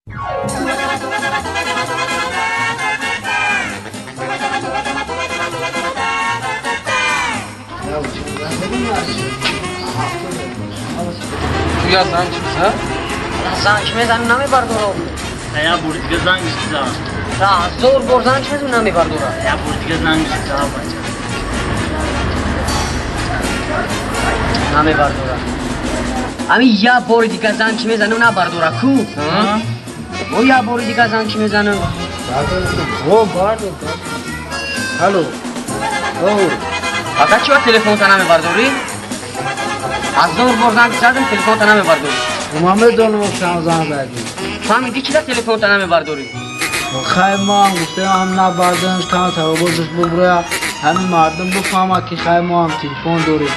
Ту я занг чӣ биза? Занг мезанам, намебардорам. Я бори дига занг зад. Ҳазор бор занг мезанам, намебардорам. Я бори дига занг зад, бача. Намебардорам. Ами я бори дига занг мезанам, набардора ку? О, я бори дига занг мезанам. О, бардор. Алло. О. Ака, чӣ телефонта намебардорӣ? Ҳазор бор занг задам, телефонта намебардорӣ. Ман медонам, кам занг задӣ. Фаҳмидӣ, чира телефонта намебардорӣ? Хай, мо ҳам гуфтем, ҳам набардорем, кам тавабозаш буброя, ҳамин мардум бифаҳма, ки хай, мо ҳам телефон дорем.